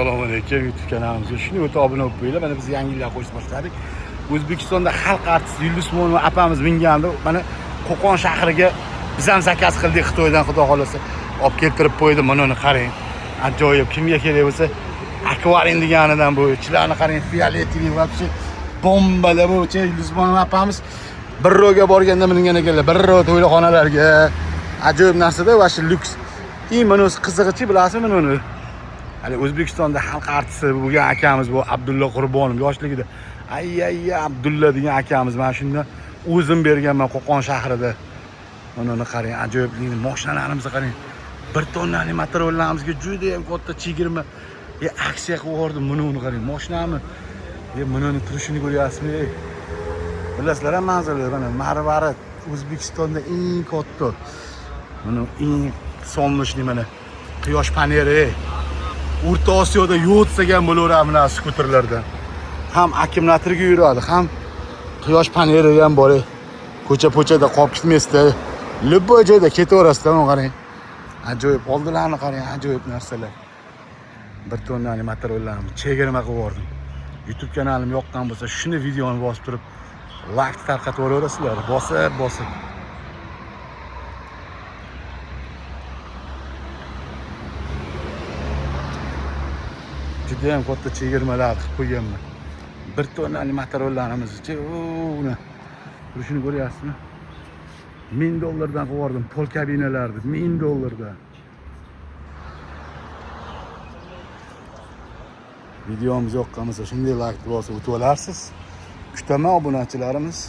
Assalomu alaykum, YouTube kanalimizga shuni o'ta obuna bo'lib qo'yinglar. Mana biz yangi yillar qo'shib boshladik. O'zbekistonda xalq artisti Yulduz Usmonova apamiz mingandi. Mana Qo'qon shahriga biz ham zakaz qildik Xitoydan, xudo xolasa olib keltirib qo'ydi. Mana uni qarang. Ajoyib. Kimga kerak bo'lsa, akvarium deganidan bu. Ichilarini qarang, фиолетовый вообще bombalar bu. Yulduz Usmonova apamiz bir ro'ga borganda mingan ekanlar. Bir ro to'yxonalarga. Ajoyib narsada, вообще lyuks. Eng mana o'zi qizig'ichi, bilasizmi mana uni? Hali O'zbekistonda xalq artisti bo'lgan akamiz bu Abdulla Qurbonov yoshligida. Ay ay Abdulla degan akamiz, mana shunda o'zim berganman Qo'qon shahrida. Mana uni qarang, ajoyibligini, mashinalarimizni qarang. 1 tonnalik motorolarimizga juda ham katta chegirma aksiya qilib yubordim. Buni uni qarang, mashinami? Buni uni turishini ko'ryapsizmi? Bilasizlar ham manzilni, mana Marvarid O'zbekistonda eng katta. Mana eng солнечный, mana quyosh paneli. O'rta Osiyoda yo'q desak ham bo'laveradi mana skuterlarda. Ham akkumulyatorga yuradi, ham quyosh paneli ham bor. Ko'cha-po'chada qolib ketmaysizda. Любой joyda ketaverasizda, mana qarang. Ajoyib, oldilarini qarang, ajoyib narsalar. 1 tonnalik motorollarni chegirma qilib yubordim. YouTube kanalim yoqqan bo'lsa, shuni videoni bosib turib, like tarqatib yuboraverasizlar, bosib, bosib. Juda ham katta chegirmalar qilib qo'yganman. 1 tonnalik motorollarimiz-chi, uni turishini ko'ryapsizmi? 1000 dollardan qilib yubordim pol kabinalarni, 1000 dollardan. Videomiz yoqqan bo'lsa, shunday like bosib o'tib olarsiz. Kutaman obunachilarimiz.